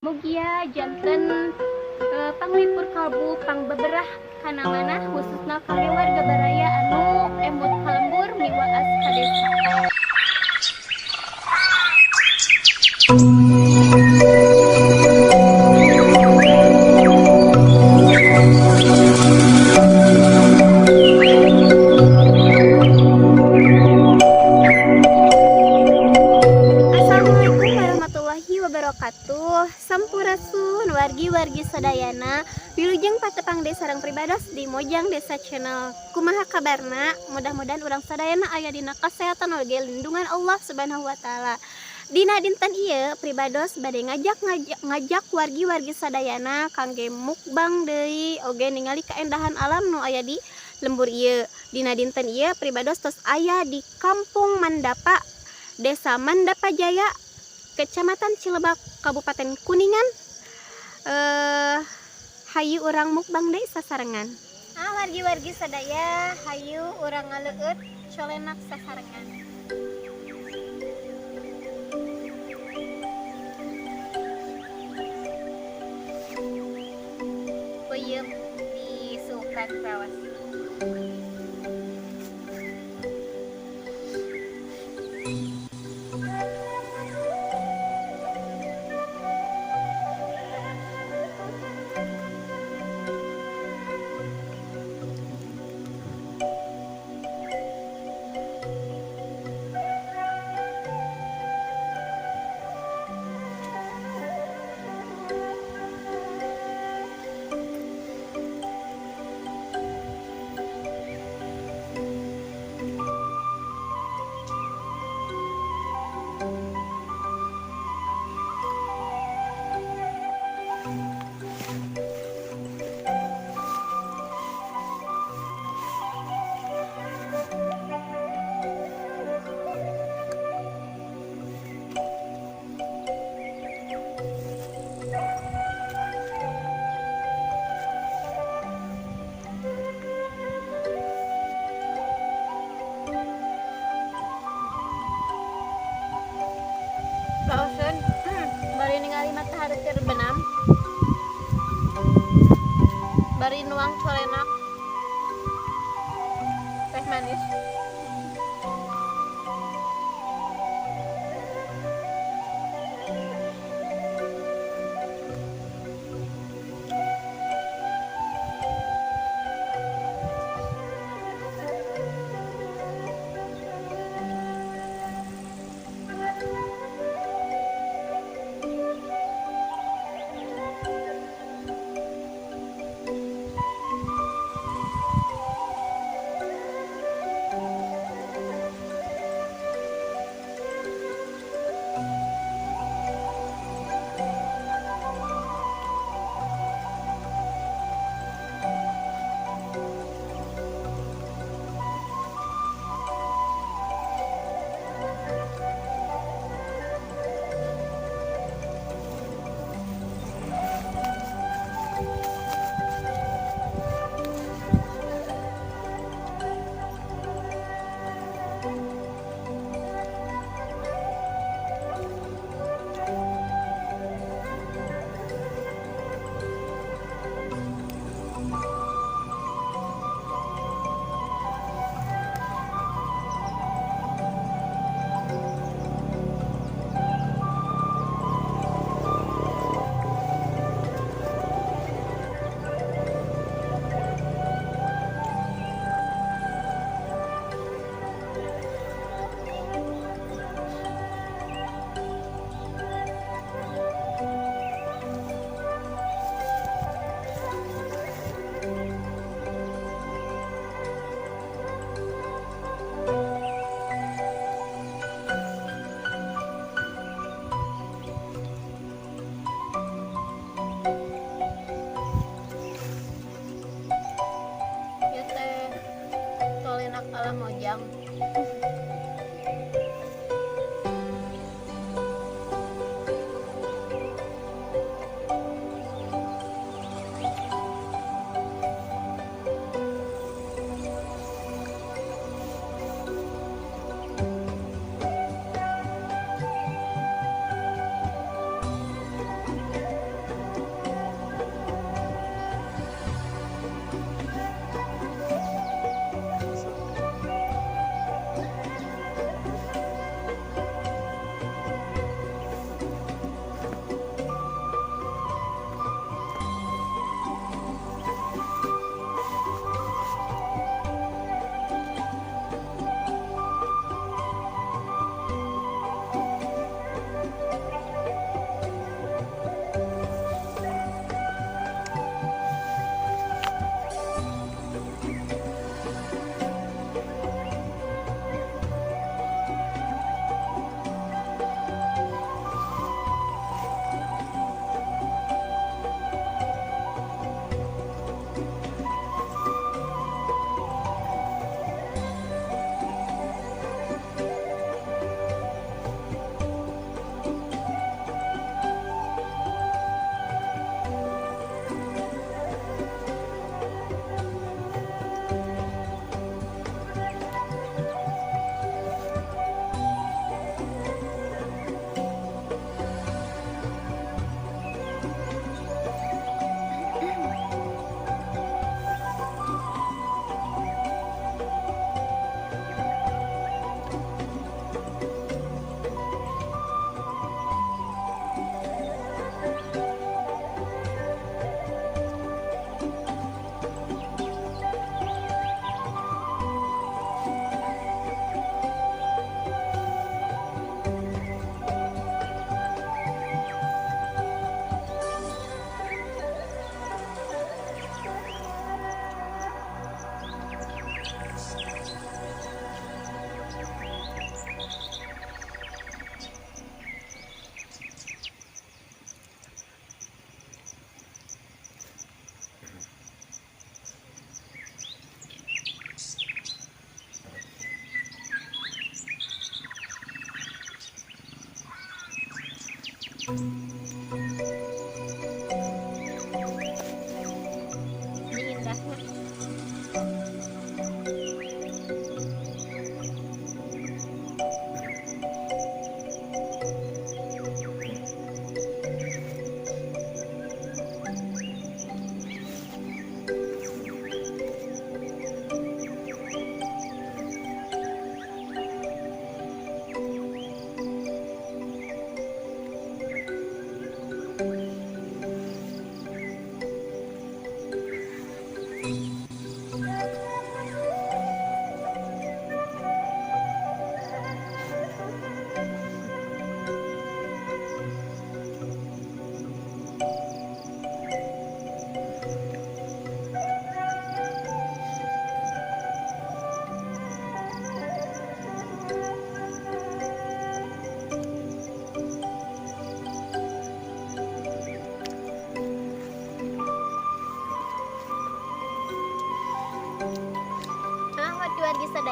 Mugia janten panglipur kalbu pangbeberah kana manah khususna kangge warga baraya anu emut ka lembur miwaas ka desa. Assalamualaikum warahmatullahi wabarakatuh. Sampurasun wargi-wargi sadayana. Wilujeng patepang deui sareng pribados di Mojang Desa Channel. Kumaha kabarna? Mudah-mudahan urang sadayana aya dina kasehatan oge lindungan Allah Subhanahu wa taala. Dina dinten ieu pribados bade ngajak ngajak, ngajak wargi-wargi sadayana kangge mukbang deui oge ningali kaendahan alam nu aya di lembur ieu. Dina dinten ieu pribados tos aya di Kampung Mandapa, Desa Mandapa Jaya, Kecamatan Cilebak, Kabupaten Kuningan. Hayu urang mukbang deui sasarengan. Ah, wargi-wargi sadaya, hayu urang ngaleueut colenak sasarengan. Peuyeum disukan rawas. Baoseun, bari ningali matahari terbenam. Bari nuang colenak. Teh manis.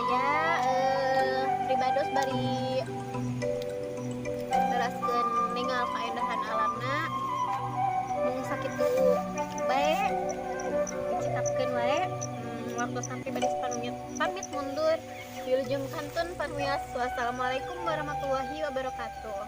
Sadaya pribados bari neraskeun ningal kaendahan alamna. Mung sakitu bae, dicekapkeun wae. Waktu sampai baris pamit, pamit mundur. Wilujeng kantun panuyas. Wassalamualaikum warahmatullahi wabarakatuh.